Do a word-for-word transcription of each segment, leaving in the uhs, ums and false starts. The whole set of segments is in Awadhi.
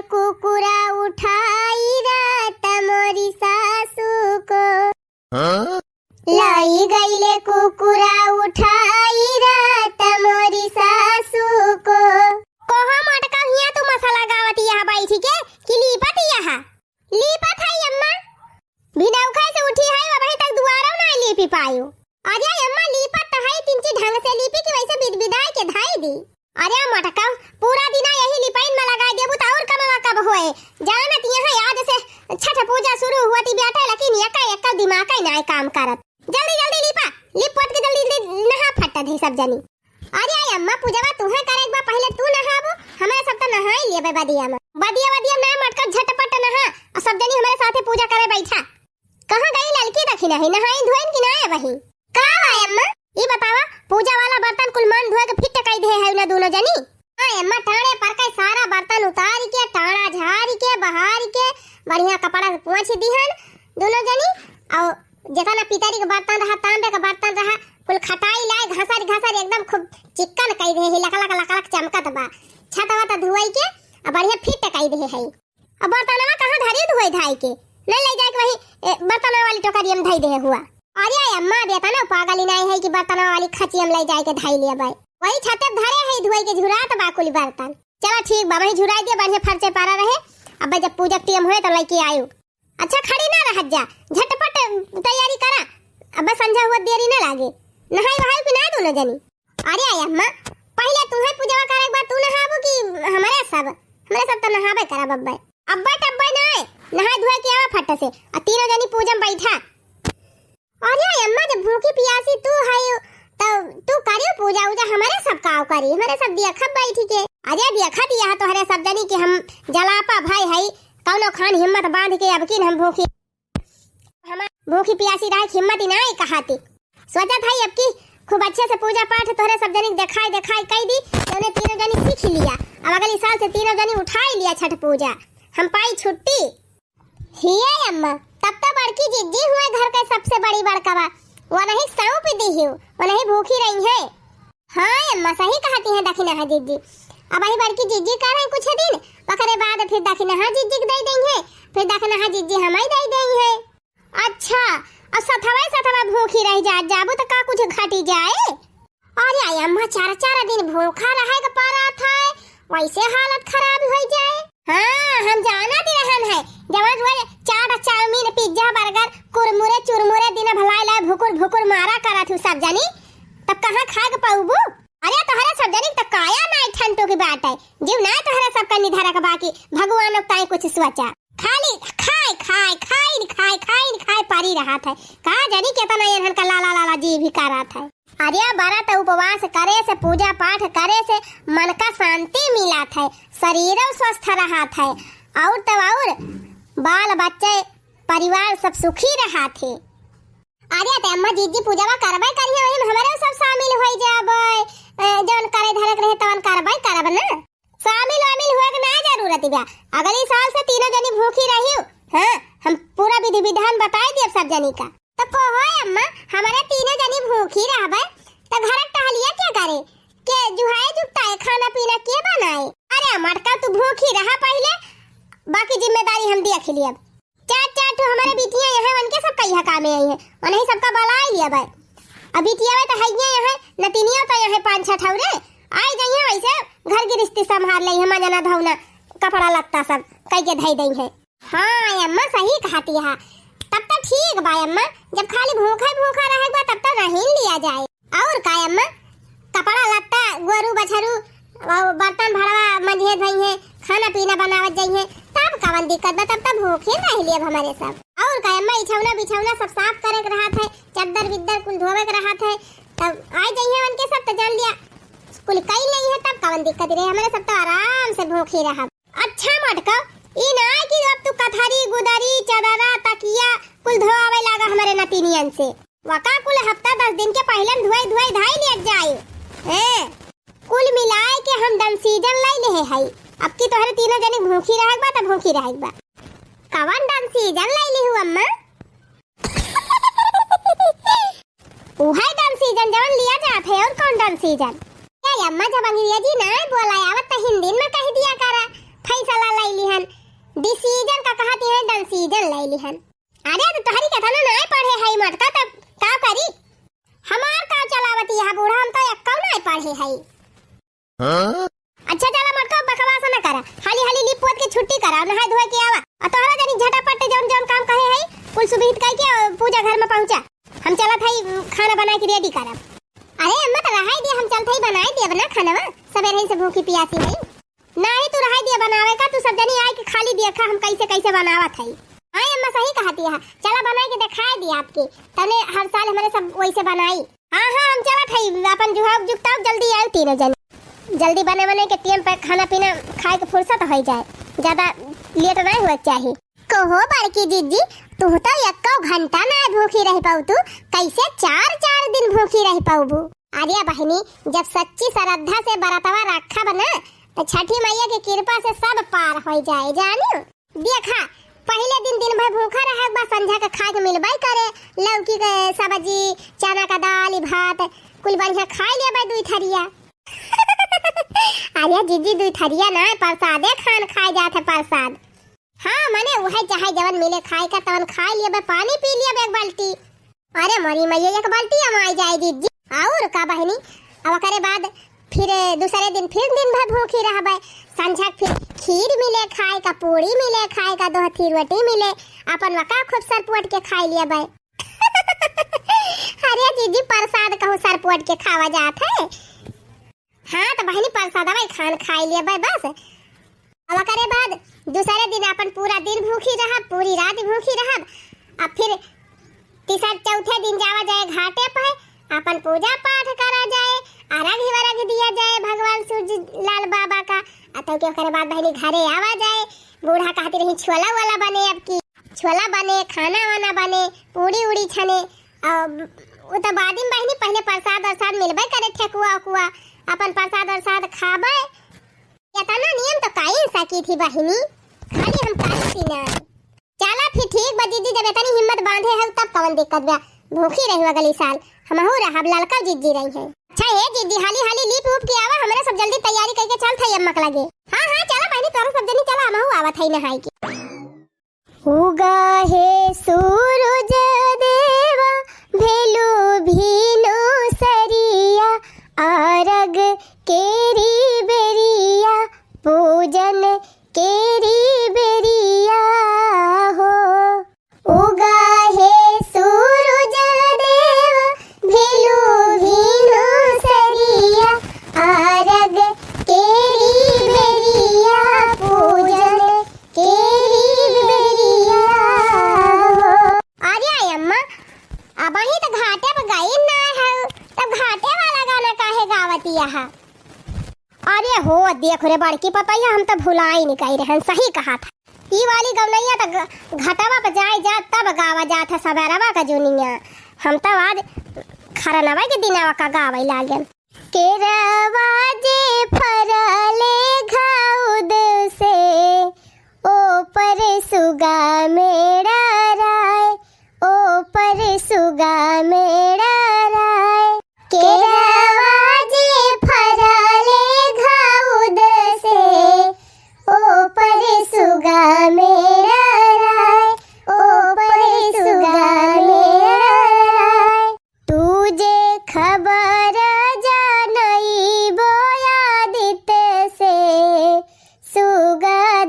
कुकुरा उठाई रात मोरी सासू को। हाँ? लाई गईले कुकुरा उठाई रात मोरी सासू को। कोहा मटका हिया तू मसाला गावत यहाँ बैठी के कि लीपत यहाँ? लीपत है अम्मा। भिनौखा से उठी है, अबही तक दुआरो ना लीपी पायो। अरे अम्मा, लीपत त है, तिनची ढंग से लीपी कि वैसे बिदबिदाई के धाई दी। अरे मटका, पूरा दिना यही लिपाइन में लगाई देबू त और कमवा कब होए? जानत यहाँ आज से छठ पूजा शुरू हुआ थी बेटा, लेकिन एका एका दिमाग ही नाय काम करत। जल्दी जल्दी लिपा, लिप पोत के जल्दी जल्दी नहा फट दे सब जनी। अरे आई अम्मा, पूजवा तुहे करे एक बार पहले तू नहाबू, हमरे सब तो नहाई लेबे बदिया में। बदिया बदिया ना मटका, झटपट नहा और सब जनी हमरे साथे पूजा करे बैठा। कहाँ गई ललकी दखिना है, नहाइन धोइन कि ना है वही? का है अम्मा? ई बतावा, पूजा वाला बर्तन कुल मन धोए के फिट कई दे है ना दोनों जनी? हाँ अम्मा, टाणे पर के सारा बर्तन उतार के, टाणा झार के, बहार के, बढ़िया कपड़ा से पोंछ दिहन दोनों जनी। और जितना पितरी के बर्तन रहा, तांबे के बर्तन रहा, कुल खटाई लाए, घसर घसर एकदम खूब चिक्कन कई दे है, लकलक लकलक चमकत बा। छतवा त धुआई के, आ बढ़िया फिट कई दे है। अब बर्तनवा कहाँ धरी धोए धाई के? नहीं ले जाए के वही, ए, बर्तनवा वाली टोकरिया में धई दे हुआ। अरे अम्मा, अब एतना पागल ही नहीं है कि बर्तनवा वाली खचिया में ले जाए के धाई लिया बाई। वही छते धरे है धोए के, झुरात बा कुल बर्तन। चला ठीक बा, वही झुराई दिया, बढ़िया फर्चे पारा रहे। अब जब पूजा के टेम होए तो लेके आयो। अच्छा खड़ी ना रह जा, झटपट तैयारी करा, अब संझा हुआ देरी ना लागे। नहाई वहाई कि ना दोनों जनी? अरे आई अम्मा, पहले तुहे पूजवा करे के बाद तू नहाबू कि हमरे सब? हमरे सब तो नहाबे करब अब्बे। अब्बे टब्बे नाय, नहाए धोए के आवा फट से, आ तीनों जनी पूजा में बैठा। अरे आई अम्मा, जब भूखी पियासी तू है तो तू करियो पूजा उजा, हमरे सब काव करी, हमरे सब देखब बैठ के। अरे देखत यहाँ तोहरे सब जनी कि हम जलापा भाई है, कौनो खान हिम्मत बांध के अब की हम भूखी हमार भूखी पियासी रहे के हिम्मत ही नाई कहाती। सोचत हई अब की खूब अच्छे से पूजा पाठ तोहरे सब जनी देखाई देखाई कई दी, जौने तीनों जनी सीख लिया। अब अगली साल से तीनों जनी उठाई लिया छठ पूजा, हम पाई छुट्टी। हिये अम्मा, तब तो बड़की जिज्जी हुए घर के सबसे बड़ी बड़कवा, वो नहीं सौंप दी ही, वो नहीं भूखी रही है। हाँ अम्मा, सही कहती हैं दखिनहा जिज्जी। अब वही बड़की जिज्जी का रही कुछ दिन, ओकरे बाद फिर दखिनहा जिज्जी के दे देई है, फिर दखिनहा जिज्जी हमाई दे देई है। अच्छा, और सथवा सथवा भूखी रह जा जाबू तो का कुछ घटी जाए? अरे आई अम्मा, चार चार दिन भूखा रहे के पड़ा था, वैसे हालत खराब हो जाए। हाँ, हम जानत ही रहन है, जवन रोज चाट, चाउमीन, पिज्जा, बर्गर, कुरमुरे, चुरमुरे दिन भलाई ला भुकुर भुकुर मारा करत हूँ सब जनी, तब कहाँ खाए के पाउबू? अरे तोहरे सब जनी त काया नाय ठंटू की बात है, जीव नाय तोहरे सब कन्नी धरक बाकी भगवान ताई कुछ सोचा। खाली खाए, खाए, खाइन, खाए, खाइन, खाए परी रहत है। का जानी केतना एनहन का लाला, लाला जी भी करत है। अरे बरत उपवास करे से, पूजा पाठ करे से मन का शांति मिलत है, शरीरो स्वस्थ रहत है, और तो और बाल बच्चे परिवार सब सुखी रहत है। अरे ते अम्मा, जिज्जी पूजवा करबे करिहे, वही में हमरे सब शामिल होई जाबे। ए, जवन करे धरे के रहे तवन करबे करब ना। शामिल वामिल हुए के ना जरूरत बा। अगली साल से तीनों जनी भूखी रहियो। हाँ, हम पूरा विधि विधान बताई दियब सब जनी का। तो कहो अम्मा, हमरे तीनों जनी भूखी रहबे, तो घर के टहलिया के करे? के जुहाए जुगताए, खाना पीना के बनाए? अरे मटका, तू भूखी रहा पहिले, बाकी जिम्मेदारी हम देख लियब। चार चार ठो हमरे बिटिया यहाँ, उनके सब कहिया कामे आई है, उन्हीं सबका बलाई लियबे। अब बिटिया तो है यहाँ, नतिनिया तो यहाँ पाँच छह ठौरे आई जाइए, वैसे घर गिरस्ती संभाल ले, हम जना धौना कपड़ा लत्ता सब कई के धई दई है। हाँ अम्मा, सही कहती है। तब तो ठीक बा अम्मा, जब खाली भूखा भूखा रहे बा तब तो रहीन लिया जाए। और का अम्मा, कपड़ा लत्ता, गोरू बछरू, और बर्तन भड़वा मंजिए धोइए, खाना पीना बनावत जाइए, तब कवन दिक्कत बा, तब तो भूखे रह लिए अब हमारे सब। और का अम्मा, इछौना बिछौना सब साफ करे के रहत है, चद्दर बिद्दर कुल धोवे के रहत है, तब आ जाइए उनके सब तो जान लिया कुल कई नहीं है, तब कवन दिक्कत रहे, हमारे सब तो आराम से भूखे रहब। अच्छा मटका, ई ना कि अब तू कथरी, गुदरी, चदरा, तकिया कुल धोआवे लागा हमरे नतिनियन से। वका कुल हफ्ता दस दिन के पहिले धोए धोए धाई लियत जाए। ए, कुल मिलाए के हम डन सीजन लाई लेहे हई। अब की तोहरे तीनों जनी भूखी रहक बा त भूखी रहक बा। कवन डन सीजन लाई लिहू अम्मा? उहे डन सीजन जवन लिया जात है, और कौन डन सीजन? ए अम्मा, जब अंग्रेजी ना बोला आवत त हिंदी में कह दिया करा, फैसला लाई ली। ले लिहन। अरे, तो तोहरी के तना नाय पढ़े हई मटका, तब का करी? हमार का चलावती है बूढ़ा, हम तो एक्कौ नाय पढ़े हई। हाँ? अच्छा, चला मटका, बकवास न करा, हाली हाली लीप पोत के छुट्टी करा, नहाय धोए के आवा। और तोहरा जनी झटापट जौन जौन काम कहे हई, कुल सुविहित कई के, अ, पूजा घर में पहुँचा। हम चलत हई, खाना बनाए के ready करब। अरे अम्मा, तो रहाई दे, हम चलत हई, बनाए देब ना खानवा, सबेरे ही से भूखी पियासी हई। नाही, तू रहाई दिया बनावे का, तू सब जनी आए के खाली देखा हम कैसे कैसे बनावत हई। हाँ अम्मा, सही कहती है, चला बनाए के दिखाए दी आपके, तने हर साल हमारे सब वैसे बनाई। हाँ हाँ, हम चलत हई, अपन जुहाव जुगताव, जल्दी आयो तीनों जनी, जल्दी बने बने के टेम पे खाना पीना खाए के फुर्सत हो जाए, ज्यादा लेट नहीं हुए के चाही। कहो बड़की जीजी, तू तो एक्को घंटा ना भूखी रह पाऊ, तू कैसे चार चार दिन भूखी रह पाऊबू? अरे बहिनी, जब सच्ची श्रद्धा से बरतवा रखब ना, तो छठी मैया के कृपा से सब पार हो जाए, जानियो। देखा, पहले दिन दिन भर भूखा रहे के बाद संझा के खाए के मिलबे करे, लौकी के सब्जी, चना का दाल, भात, कुल बढ़िया खाए लेबे दुई थरिया। अरे जीजी, दुई थरिया ना, प्रसादे खान खाए जात है, प्रसाद। हाँ, मने उहे चाहे जवन मिले खाए का, तवन खाए लिया बे, पानी पी लिया बे एक बाल्टी। अरे मोरी मैया, एक बाल्टी अमाई जाए जीजी। और का बहिनी, अब ओकरे बाद फिर दूसरे दिन फिर दिन भर भूखी रहबे। संझा के फिर खीर मिले खाए का, पूड़ी मिले खाए का, दो हथी रोटी मिले, अपन वका खूब सरपुअट के खाए लिया बे। अरे जीजी, प्रसाद कहूँ सरपुअट के खावा जात है। हाँ, तो बहिनी, प्रसादवा खान खाई लेबे बस। अब ओकरे बाद दूसरे दिन अपन पूरा दिन भूखी रहब, पूरी रात भूखी रहब। अब फिर तीसर चौथे दिन जावा जाए घाटे पे, अपन पूजा पाठ करा जाए, अरघ वरघ दिया जाए भगवान सूरज लाल बाबा का। आ तो के ओकरे बाद बहिनी घरे आवा जाए। बूढ़ा कहती रही, छोला वोला बने, अब की छोला बने, खाना वाना बने, पूड़ी उड़ी छने। अब उ तो बाद में बहिनी, पहले प्रसाद वरसाद मिलबे करे, ठेकुआ उकुआ, अपन प्रसाद वरसाद खाबे। इतना नियम तो काई सकी थी बहिनी, खाली हम पानी पीना है। चला फिर ठीक बा जीजी, जब इतनी हिम्मत बांधे है तब कवन दिक्कत बा, भूखी रही अगली साल, हमहू रहब, ललका जीजी रही है। अच्छा ए जीजी, हाली हाली लीप उप के आवा, हमरे सब जल्दी तैयारी करके चलत है अम्मा के लगे। हाँ हाँ, चला बहिनी, तोरा सब जनी चला, हमहू आवत है नहाई के। उगा हे सूरज देवा, भेलू भीनु सरिया, आरग केरी बेरिया, पूजन केरी बेरिया हो। उगा हे सूरज देवा, भेलू भीनु सरिया, आरग केरी बेरिया, पूजन केरी बेरिया हो। अरे अम्मा, अबहीं तो घाटे पे गई ना है, तब घाटे वाला गाना काहे गावती है? अरे हो, देख रे बड़की पतैया, हम तो भुलाई नहीं गई रहन, सही कहा था। ई वाली गवनैया तो ग-, घटवा पे जाए जा तब गावा जात है सबेरवा का जुनिया। हम तो आज खरनवा के दिनवा का गावे लागन। केरवा जे फरले घाउद से, ओ पर सुगा मेड़ा राय, ओ पर सुगा मेड़ा राय। केरवा जे फरले घाउद से, ओ पर सुगा मेड़ा राय, ओ पर सुगा मेड़ा राय। तू जे खबर जानइबो आदित्य से, सुगा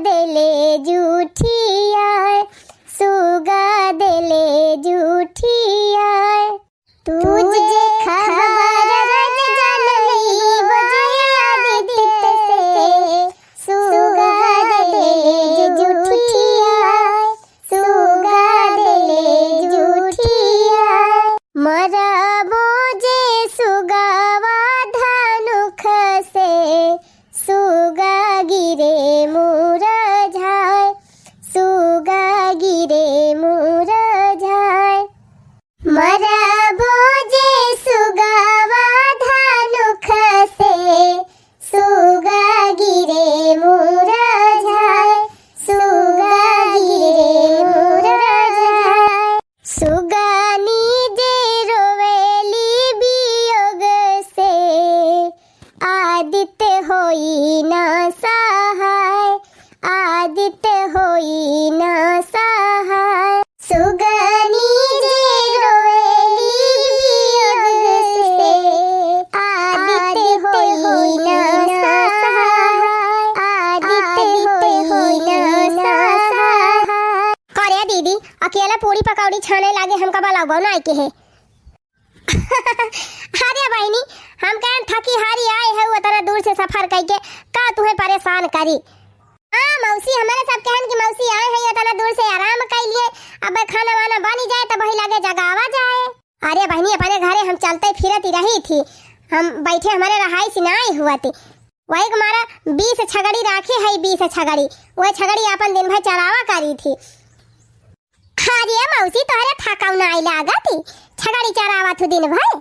अकेला पूड़ी पकौड़ी छाने लागे, हमका बलाउबो नाई के है। अरे बहिनी, हम कहन थकी हारी आए है, उतना दूर से सफर कइके, का तुहे परेशान करी? हाँ मौसी, हमरे सब कहन कि मौसी आए है, उतना दूर से आराम कइ लिए, अब खाना वाना बनी जाए तब वही लगे जगावा जाए। अरे बहिनी, अपने घरे हम चलते फिरत ही रही थी, हम बैठे हमरे रहाइश नाई हुआ थी। वही के मारा बीस छगड़ी राखे है, बीस छगड़ी, वह छगड़ी अपन दिन भर चरावा करी थी। अरे मौसी, तोहरे थकाऊ नाई लागत ही, छगड़ी चरावत हूँ दिन भर।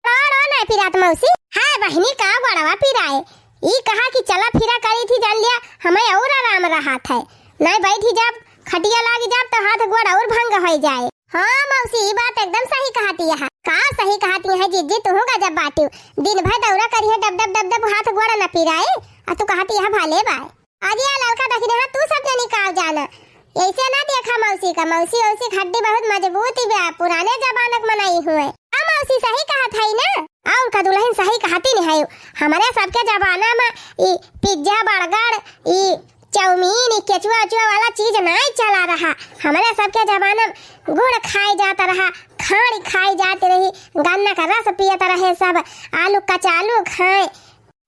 गोड़ो ना पिरात मौसी? है बहिनी, का गोड़वा पिराए? ई कहा कि चला फिरा करी थी, जान लिया हमें और आराम रहत है। नाई बैठी जाब, खटिया लागी जाब तो हाथ गोड़ और भंग होइ जाए। हाँ मौसी, ई बात एकदम सही कहती है। का सही कहती है जिज्जी, तुहू गजब बाटिउ। दिन भर दौरा करिहे, डब डब डब डब, हाथ गोड़ न पिराए, आ तू कहती है भले बाय। अरे ललका दखिनहा, तू सब जनी का जाना, ऐसे ना देखा मौसी का। मौसी, मौसी के हड्डी बहुत मजबूत ही बा, पुराने जमानक मनई हुए। आ मौसी सही कहत है ना? और का दुल्हन सही कहती नहीं है। हमरे सबके जमाना में ई पिज्जा, बर्गर, ई चाउमीन, ई केचुआ उचुआ वाला चीज नाई चला रहा। हमरे सबके जमाना में गुड़ खाए जात रहा, खाड़ी खाए जात रही, गन्ना का रस पियत रहे सब, आलू कचालू खाए।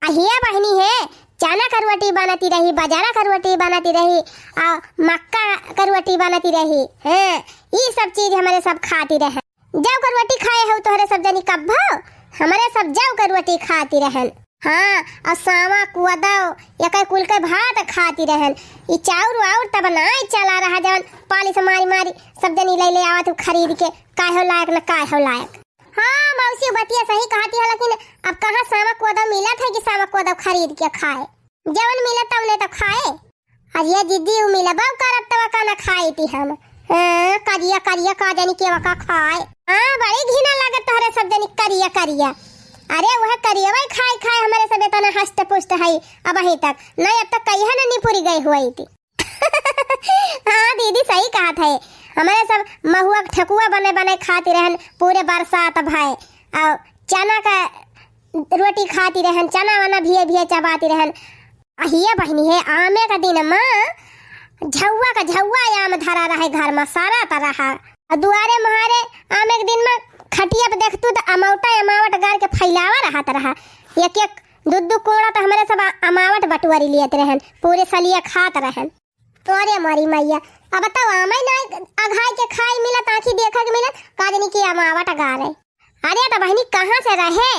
अहिया बहिनी है, चना का रोटी बनती रही, बाजरा का रोटी बनती रही, आ मक्का का रोटी बनती रही। हैं, ई सब चीज हमरे सब खाती रहे। जौ का रोटी खाए हो तोहरे सब जनी कब्भो? हमरे सब जौ का रोटी खाती रहन। हाँ, और सावा कुआदौ, एकर कुल के भात खाती रहन। ई चाउर वाउर तब नाई चला रहा, जवन पालिश मारी मारी सब जनी ले ले आवत हो खरीद के, काहे लायक न काहे लायक। हाँ मौसी, बतिया सही कहती है, लेकिन अब कहाँ सावा कोदो मिलत है कि सावा कोदो खरीद के खाए? जवन मिलत तवने तो खाए। अरे जिज्जी, उ मिलबो करत तब का न खाई थी हम। हाँ, करिया करिया का जानी के वका खाए। हाँ, बड़ी घिना लागत तोहरे सब जनी करिया करिया। अरे वह करियवा खाए खाए हमरे सब इतना हष्ट पुष्ट है अबहीं तक। नहीं, अब तक कहिया न निपुरी गए हुई थी। हाँ दीदी, सही कहत है। हमरे सब महुआ के ठेकुआ बने बने खाती रहन पूरे बरसात भय। और चना का रोटी खाती रहन, चना वना भिये भिये चबाती रहन। अहिया बहिनी है, आमे का दिन मा झौआ का झौआ आम धरा रहे घर मा, सारा तरह। और दुआरे मुहारे आमे के दिन मा खटिया पे देखतू तो अमौटा अमावट गार के फैलावा रहत रहा। एक एक दू दू कोड़ा तो हमरे सब आ-, अमावट बटुआरी लियत रहन, पूरे सलिया खात रहन। तोरे मोरी मैया, अब तो आमे ना अघाई के खाई मिलत, आँखी देखा के मिलत, का जानी कि अमावट गारे। अरे तो बहिनी, कहाँ से रहे?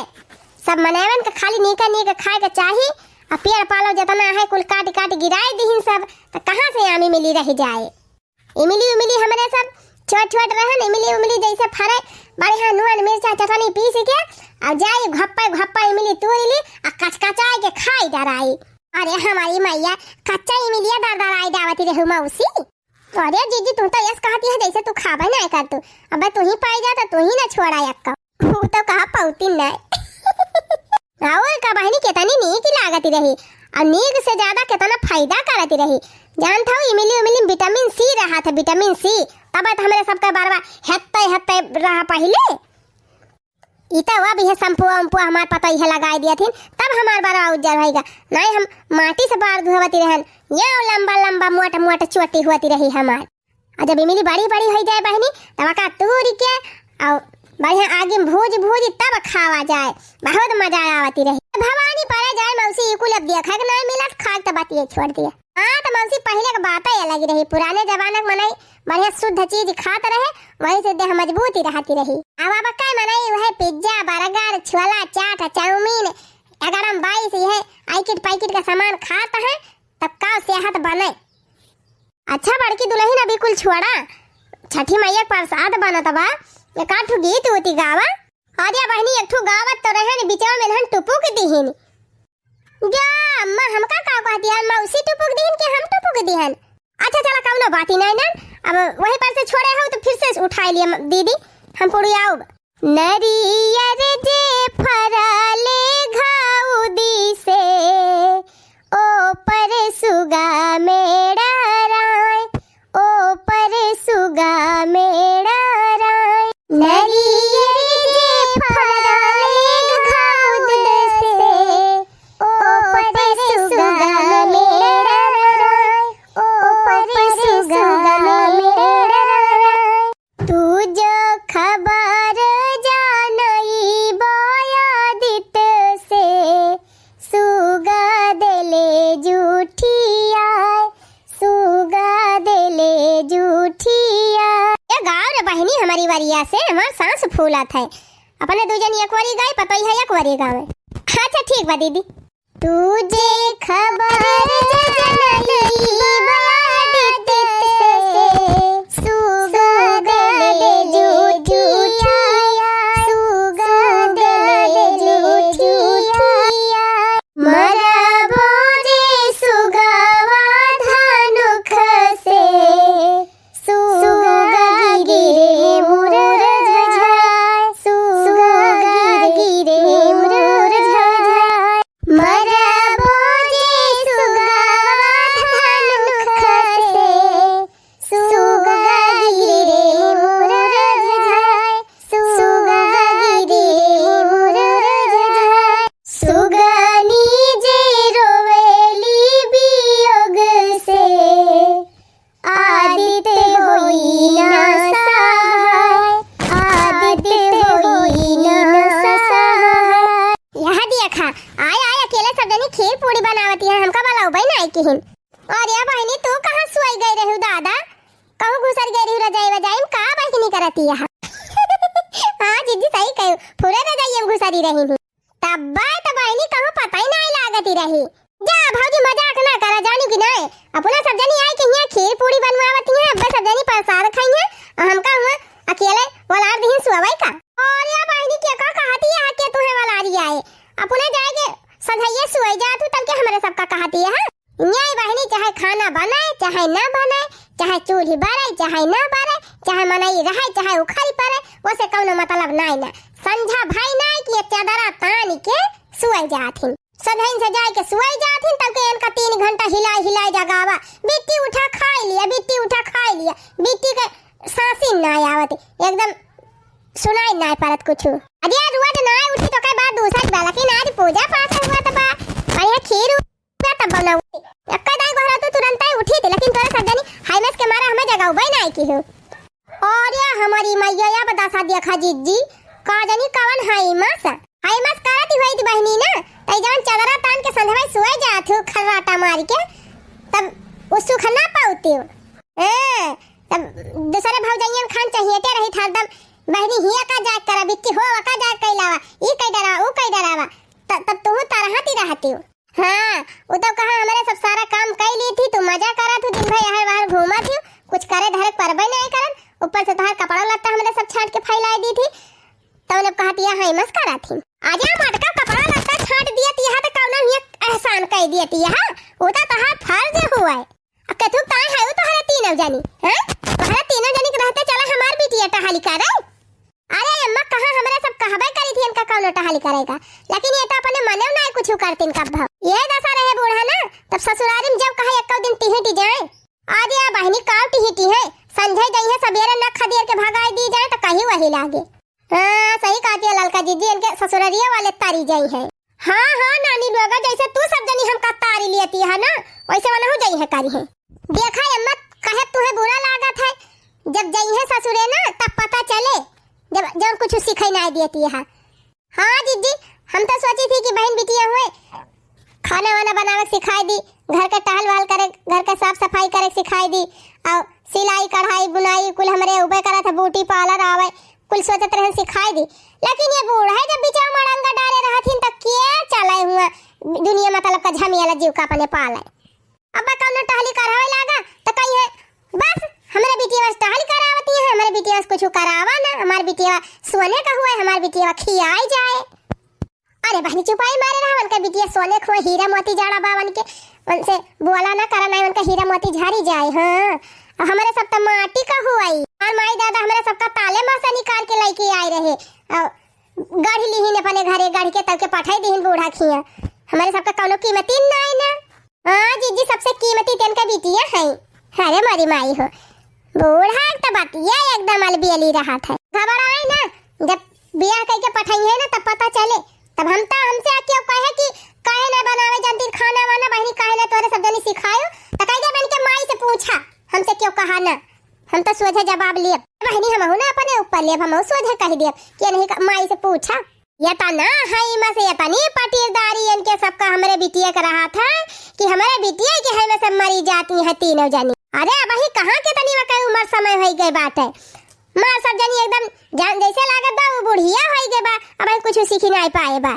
सब मनैवन के खाली नीके नीके खाए के चाही। आ पेड़ पालो जितना है कुल काट काट गिराए दिहिन सब, तो कहाँ से आमी मिली रह जाए? इमली उमली हमरे सब छोट छोट रहन, इमली उमली जैसे फरे, बढ़िया नून मिर्चा चटनी पीस के, आ जाई घप्पा घप्पा इमली तोड़ ली, आ कचकचाए के खाई डराई। अरे हमारी मैया, कच्चा इमलिया दरदराई डावती रहू मौसी। अरे जीजी, तू तो यस कहती है जैसे तू खाबे ना कर तू। अबे तू ही पाई जा तो तू ही ना छोड़ा यक्का। वो तो कहा पौती नहीं। और का बहिनी, कितनी नीक लागती रही। और नीक से ज्यादा कितना फायदा करती रही। जानत हो, इमली उमली में विटामिन सी रहा था, विटामिन सी। तब तो हमरे सबका बरवा हेत्ते हेत्ते रहा पहिले। ई तो अब इहे शैम्पुआ उम्पुआ हमार पतोहिया लगाई दिया थिन, तब हमार बरवा उज्जर होइगा। नहीं, हम माटी से बार धोवती रहन, ये लंबा लंबा मोट मोट चोटी होती रही हमार। और जब इमली बड़ी बड़ी हो जाए बहिनी, तब का तूरी के और बढ़िया आगी में भूज भूज तब खावा जाए, बहुत मजा आवती रही। भवानी परे जाए मौसी, ई कुल अब देखा के नहीं मिलत, खाए तो बात ये छोड़ दिया। हाँ, तो मौसी, पहिले के बात ही अलग रही। पुराने जमाना के मनई बढ़िया शुद्ध चीज खात रहे, वही से देह मजबूत ही रहती रही। अब, अब का मनई वह पिज्जा, बर्गर, छोला, चाट, चाउमीन, गरम बाइस, यह आइकिट पाइकिट का सामान खात है, तब का सेहत बने? अच्छा बड़की दुल्हन, अभी कुल छोड़ा, छठी मैया के प्रसाद बनत बा, एक आध ठो गीत उती गावा। अरे बहिनी, एक ठो गावत तो रहन, बिचवा में हन टुपुक दिहिन। जा अम्मा, हमका का कहती है, मौसी टुपुक दिहन कि हम टुपुक दिहन? अच्छा चला, कौनो बात ही नहीं ना, अब वही पर से छोड़े हो तो फिर से उठाई लिया म-, दीदी, हम पुड़ी आउब। नरियर जे फरले घाउदी से, ओ पर सुगा मेड़ा राय, ओ पर सुगा मेड़ा राय। नरियर जे फरले घाउदी से, ओ पर सुगा मेड़ा राय, ओ पर सुगा मेड़ा राय। परिवरिया से हमार सांस फूलत है। अपने दू जनी एक वरी गाई, पतोहिया एक वरी गावे। अच्छा ठीक बा दीदी। तू जे खबर जनलई बादित से, सुगा देले जुठिया, सुगा देले जुठिया। मरबो जे सुगवा धनुख से, सुगा गिरे मुरझाय, सुगा गिरे मुरझाय। मरबो जे सुगवा धनुख से, सुगा गिरे मुरझाय, सुगा गिरे मुरझाय। सुगनी जे रोवेली वियोग से, आदित होई ना सहाय, आदित होई ना सहाय। यहाँ देखा, आय, आय, अकेले सब जनी खीर पूड़ी बनावती है, हमका बलउबे नाई किहिन। अरे बहिनी, तू कहाँ सोई गई रहू दादा? कहूँ घुसर गई रहू रजाई वजाई में, का बहिनी करती यहाँ? हाँ जिज्जी, सही कहू, फुरे रजाई में घुसरी रही हूँ। तब्बे त बहिनी कहूँ पता ही नाई लागती रही। जा भौजी, मजाक ना करा, जानी कि नाई? अपना सब जनी आई के हियाँ खीर पूड़ी बनवावत हियाँ, अब्बे सब जनी प्रसाद खाई हैं, और हमका हुआ अकेले वलार दिहिन सुअवई का। अरे बहिनी, के का कहती है के तुहे वलारी आए? अपने जाए के सधैये सुअई जात हूँ, तब के हमरे सबका कहती है, हाँ? न्याय बहिनी, चाहे खाना बने, चाहे ना बने, चाहे चूल्ही बरे, चाहे ना बरे, चाहे मनई रहे, चाहे उखरी परे, ओसे कौनो मतलब नाई ना। संझा भई नाई कि ये चादरा तान के सुअई जात हिन। सधैन से जाए के सुअई जात हिन, तब के इनका तीन घंटा हिलाई हिलाई जगावा, बिट्टी उठा खाई लिया, बिट्टी उठा खाई लिया, बिट्टी के सांसिन नाई आवत, एकदम सुनाई नाई परत कुछु। अरे रोज नाई उठी तो कई बात दूसर बा, लेकिन आज पूजा पाठ हुआ त बा, और यहाँ खीर हुआ तब बनाऊ। एक्का दाई गोहरा तो तुरंत ही उठी थी, लेकिन तोरे सब जनी हाइमस के मारा हमें जगाउबे नाई की हो। अरे हमारी मैया, या बता सा देखा जिज्जी, का जनी कवन हाइमस? हाइमस करत ही होई थी बहिनी ना, तई जवन चदरा तान के संधवा सुए जात हो खर्राटा मार के, तब उ सुख ना पाउती हो। ए, तब दूसरे भौजैयन खान चाहिए ते रही था हरदम, बहिनी हिया का जाए करा बिट्टी हो, का जाए कैलावा, ई कई डरावा, ऊ कई डरावा, त-, तब तू तरहती रहती हो। हाँ, उ तो कहा हमरे सब सारा काम कई ली थी, तू मजा करा थी, दिन भर यहाँ बाहर घूमा थी, कुछ करे धरे परबे नहीं करन, ऊपर से तोहार कपड़ा लत्ता हमरे सब छांट के फैलाई दी थी, तब उन्हें कहती है हाइमस करा थी। आजा मटका कपड़ा लत्ता छांट दिया थी, यहाँ तो कौनो ही एहसान कई दिया थी, हाँ, उ तो तोहार फर्ज हुआ है। अब कथुक ताई है उ तोहरे तीनों जनी, हैं? तोहरे तीनों जनी के रहते चला हमार बिटिया टहली करे। अरे अम्मा, कहाँ हमरे सब कहबे करी थी इनका कौनो टहली करेगा, लेकिन ये तो अपने मने में नाई कुछ करतीन कब भाव। ये दशा रहे बूढ़ा ना, तब ससुरारी में जब कहे एको दिन टिहिटी जाए। अरे बहिनी, काव टिहिटी है, संझे जाई है, सबेरे न खदेर के भगाई दी जाए तो कहीं वही लागे। हाँ, सही कहती है ललका जिज्जी, इनके ससुररिया वाले तारी जाई है। हाँ, हाँ, नानी लोगा, जैसे तू सब जनी हमका तारी लियती है ना, वैसे वनहु जाई है करी है। देखा अम्मा, कहे तुहे बुरा लागत है, जब जाई है ससुरे ना, तब पता चले, जब, जब कुछ सिखाई ना देती है। हाँ जिज्जी, हम तो सोची थी कि बहन बिटिया हुए, खाना वाना बनावे के सिखाई दी, घर के टहल वहल करे, घर के साफ सफाई करे के सिखाई दी, और सिलाई, कढ़ाई, बुनाई कुल हमरे उबे करत है, ब्यूटी पार्लर आवे, कुल सोचत रहन सिखाई दी। लेकिन ये बूढ़ा है जब बिचार मड़ंगा डाले रहथिन त के चले हुआ दुनिया मतलब का झमेला जीव का अपने पाले। अब कौनो टहली करावे लागा त कही है, "बस हमरे बिटिया बस टहली करावती है, हमरे बिटिया बस कुछ करावा ना, हमार बिटिया सोने का हुआ है, हमार बिटिया खियाई जाए।" अरे बहनी चुपाई मारे रहा, उनका बिटिया सोने का हुआ, हीरा मोती जड़ा बा उनके, उनसे बोला ना करा, नहीं उनका हीरा मोती झरी जाए। हाँ, और हमरे सब तो माटी का हुआ ही। और माई दादा हमरे सबका ताले माँ से निकाल के लेके आए रहे, और गढ़ लिहिन अपने घरे, गढ़ के तब के पठाई दिहिन बूढ़ा खिया। हमरे सबका कौनो कीमती नाई ना। हाँ जिज्जी, सबसे कीमती तेन का बिटिया है। अरे मोरी माई हो, बूढ़ा के तो बतिया एकदम अलबियली रहत है। घबराए ना, जब बियाह कइके पठाई है ना तब पता चले। तब हम तो, हमसे क्यों कहे कि काहे ना बनावे जानती खाना वाना, बहनी काहे ना तोरे सब जनी सिखायो, तो कह दे बन के माई से पूछा, हमसे क्यों कहा ना, हम तो सोझे जवाब लिए। बहनी हमहू ना अपने ऊपर लिए, हम सोझे कह दिए कि नहीं का-, माई से पूछा। ये तो ना है, इमा से ये तनी पटीदारी इनके सबका हमरे बिटिया के रहा था कि हमरे बिटिया के है में से मरी जाती है तीनों जनी। अरे अब ही कहाँ के तनी वकै उम्र समय हो गए बाटे। मार सब जनी एकदम जान जैसे लागत बा, वो बुढ़िया होई गए बा, अब कुछ सीखी नाई पाए बा।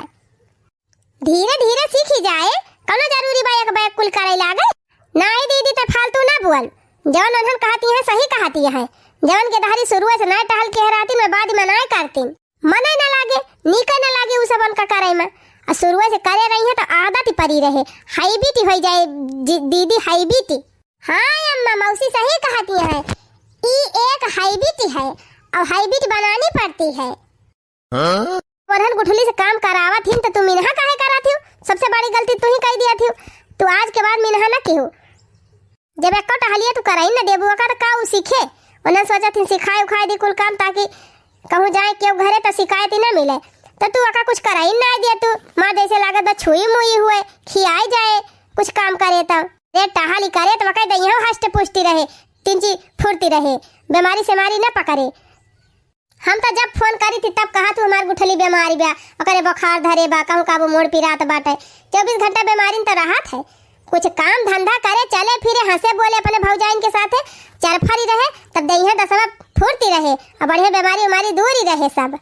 धीरे धीरे सीखी जाए, कौनो जरूरी बा एक बैग कुल करे लागे। नाई दीदी, ते फालतू ना बोल, जवन उन्हन कहती हैं सही कहती हैं। जवन के दहरी शुरुए से नाई टहल के रहती, मैं बाद में नाई करती। मने न लागे, नीके न लागे उ सब उनका करे में। आ शुरुए से करे रही है तो आदत ही पड़ी रहे, habit ही होई जाए जी-, दीदी, habit ही। हाँ अम्मा, मौसी सही कहती है, ई एक habit है और habit बनानी पड़ती है। हाँ? ओरहन गुठली से काम करावत हिन तो तू मिनहा काहे करत हियो? सबसे बड़ी गलती तू ही कही दिया थियो। तू आज के बाद मिनहा न किहो। जब एको टहलिया तू कराई न देबू ओका, त का उ सीखे? ओनन सोचत हिन सिखाए उखाए दी कुल काम, ताकि कहूँ जाए केहू घरे त शिकायत ही न मिले। त तू ओका कुछ कराई न दे, तू माँ जैसे लागत बा छुई मुई हुए, खियाई जाए, कुछ काम करे त। रे टहली करे त वकै दइहो हष्ट पुष्टि रहे, तिंची फुर्ती रहे, बीमारी सेमारी न पकड़े। हम त जब फोन करी थी तब कहा तू हमार गुठली बीमारी बा, ओकरे बुखार धरे बा, कहूँ काबू मूड़ पिरात बाटे। चउबीस घंटा बीमारी त रहत है। कुछ काम धंधा करे, चले फिरे, हंसे बोले अपने भौजाइन के साथे, चरफरी रहे, तब देहिया दसवा फुर्ती रहे, और बढ़िया बीमारी उमारी दूर ही रहे सब।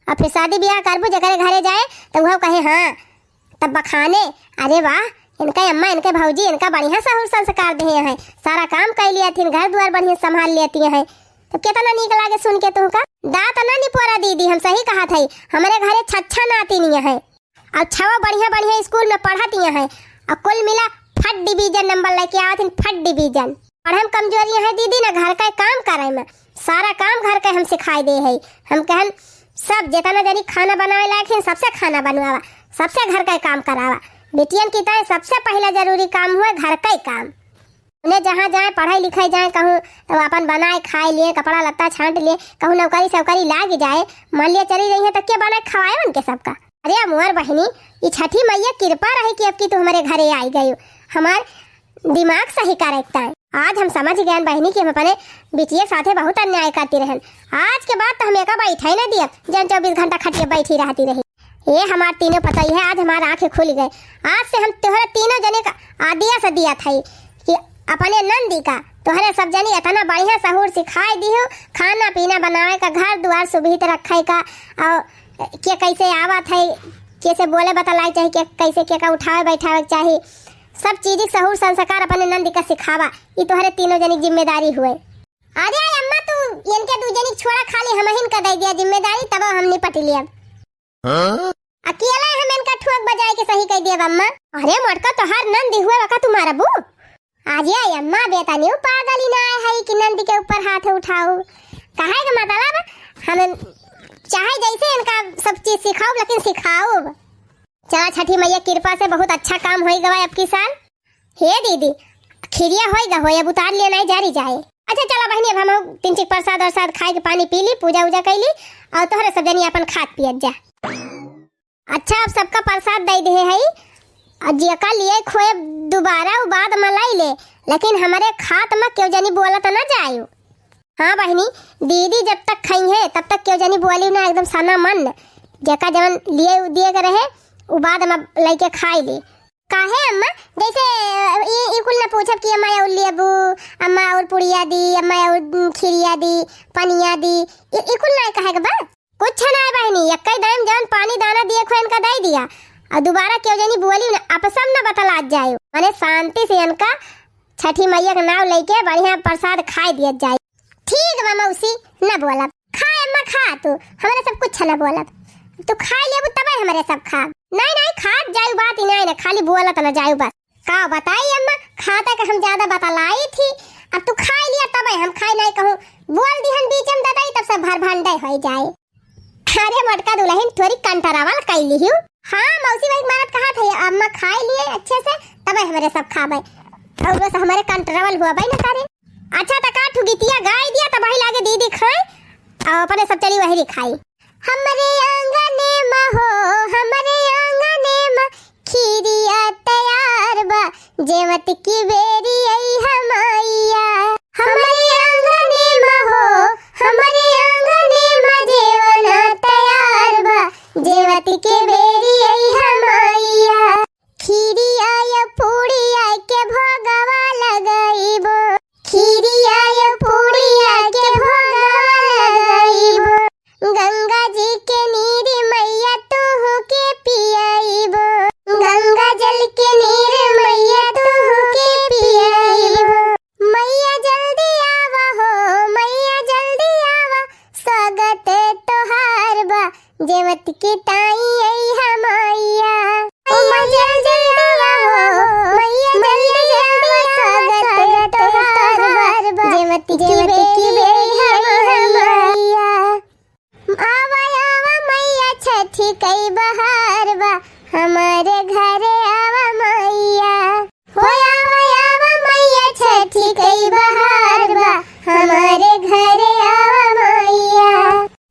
और फिर शादी ब्याह करबू जेकरे घरे जाए, तो वह कहे, "हाँ," तब बखाने, "अरे वाह, इनका अम्मा, इनके भौजी, इनका बढ़िया सहूर संस्कार दिए हैं, सारा काम कर लिया थी, घर दुआर बढ़िया संभाल लेती हैं, तो कितना नीक लागे सुन के तुमका।" दांत ना निपोरा दीदी, हम सही कहा थे, हमारे घरे छच्छा नातिनिया है, और छवा बढ़िया बढ़िया स्कूल में पढ़त ही हैं, और कुल मिला फर्स्ट डिवीजन नंबर लेके आवत हिन, फर्स्ट डिवीजन। पढ़े में कमजोरी है दीदी, ना घर का काम करे में, सारा काम घर के हम सिखाई दे है। हम कहन सब जितना जनी खाना बनावे लायक है सबसे खाना बनवावा, सबसे घर का काम करावा। बेटियन की तरह सबसे पहला जरूरी काम हुए घर का ही काम। उन्हें जहाँ जाए, पढ़ाई लिखाई जाए कहूँ, तो अपन बनाए खाए लिए, कपड़ा लत्ता छांट लिए, कहूँ नौकरी सौकरी लाग जाए, मान लिया चली रही है, तो के बनाए खवाए उनके सबका? अरे अमर बहिनी, ई छठी मैया कृपा रहे कि अब की तू हमारे घरे आई गई। हमार दिमाग सही करे के ताई। आज हम समझ गए बहिनी कि हम अपने बिटिया साथे बहुत अन्याय करती रहन। आज के बाद तो हम एका बैठे ही ना दियब, जन चउबीस घंटा खटिया बैठी रहती रही। ए हमार तीनों पतई है, आज हमार आँखें खुल गए। आज से हम तोहरे तीनों जने का आदेश दिया था कि अपने नंदी का तोहरे सब जनी इतना बढ़िया सहूर सिखाए दिहु, खाना पीना बनावे का, घर दुआर सुभित रखे का, और के कैसे आवत है, कैसे बोले बतलाए चाही, के कैसे के का उठावे बैठावे के चाही, सब चीज के सहूर संस्कार अपने नंदी का सिखावा। ई तोहरे तीनों जनी की जिम्मेदारी हुए। अरे अम्मा, तू इनके दू जनी के छोड़ा, खाली हमहिन का दे दिया जिम्मेदारी, तब हम निपट लियब। हाँ? अकेला हम इनका ठोक बजाए के सही कह दिया अम्मा। अरे मोटका, तोहार नंदी हुए वका तू मारबू? अरे अम्मा, बेटा न्यू पागल ही ना है कि नंदी के ऊपर हाथ उठाऊ। कहे का मतलब, हम चाहे जैसे इनका सब चीज सिखाऊ, लेकिन सिखाऊ। चला, छठी मैया कृपा से बहुत अच्छा काम होई गवा अब की साल। हे दीदी, खिरिया होई गा होई, अब उतार लिया नहीं जारी जाए। अच्छा चला बहिनी, अब हम तीन चिक प्रसाद और साथ खाए के पानी पी ली, पूजा उजा कैली, और तोहरे सब जनी अपन खात पियत जा। अच्छा, अब सबका प्रसाद दे दे है, और जेका लिए खोए दोबारा उ बाद में लाई ले, लेकिन हमारे खात में केहू जनी बोलत ना जायु। हाँ बहिनी, दीदी जब तक खाई है तब तक केहू जनी बोली ना, एकदम सना मन। जेका जवन लिए उ दिए के रहे, उ बाद में लइके खाई ली। काहे अम्मा? जैसे, अ, ई, ई कुल ना पूछब कि अम्मा और लेबू, अम्मा और पुड़िया दी, अम्मा और, उम, खीरिया दी, पनिया दी, ई, ई कुल ना कहे के बा? कुछ ना है बहिनी, एक्के दाम जौन पानी दाना दिए खोए इनका दे दिया, और दोबारा केहू जनी बोली ना, अपसम ना बतलात जाए, माने शांति से इनका छठी मैया के नाव लेके बढ़िया प्रसाद खाए दिया जाए। ठीक बा मौसी, न बोलब। खा अम्मा खा तू, हमरे सब कुछ न बोलब। तू खाए लेबू तबे हमरे सब खाब। नहीं, नहीं, खात जायु बात ही नहीं ना, खाली बोलत न जायु बस। का बताई अम्मा, खाता के हम ज्यादा बतलाई थी। अब तू खाए लिया तबे हम खाए नहीं कहूँ। बोल दिहन बीच में ददाई तब सब भर भंडे हो जाए। अरे मोटका दुलहिन थोरी कंटरावल कैली हूँ। हाँ मौसी वही मारत कहा था, अम्मा खाए लिए अच्छे से तबे हमरे सब खाबे। और बस हमरे कंटरावल हुआ भाई ना करे। अच्छा, त का ठुगितिया गाय दिया, त भाई लागे दीदी खाए, और अपने सब चली वही खाई। हमरे आंगने में हो, हमरे आंगने में खीरिया तैयार बा, जेवत की बेरी आई हमैया। हमरे आंगने में हो, हमरे आंगने में जेवना तैयार बा, जेवत की बेरी आई हमैया। खीरिया या पूड़िया के भोगवा लगाइबो। खीरिया या पूड़िया के भोगवा लगाइबो। जयवती की बेरी है मैया। आवा आवा मैया छठी कई बहार बा, हमारे घरे आवा मैया। हो आवा आवा मैया छठी कई बहार बा, हमारे घरे आवा मैया।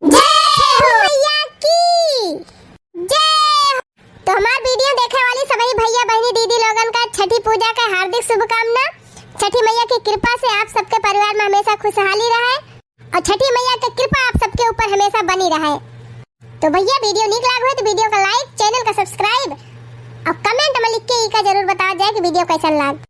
जय हो मैया की जय। तो हमार वीडियो देखे वाली सभी भैया बहनी दीदी लोगन का छठी पूजा का हार्दिक शुभकामना। छठी मैया की कृपा से आप सबके परिवार में हमेशा खुशहाली रहे और छठी मैया की कृपा आप सबके ऊपर हमेशा बनी रहे। तो भैया वीडियो नीक लाग हुए तो वीडियो का लाइक, चैनल का सब्सक्राइब और कमेंट में लिख के ई का जरूर बताओ जाए कि वीडियो कैसन लाग।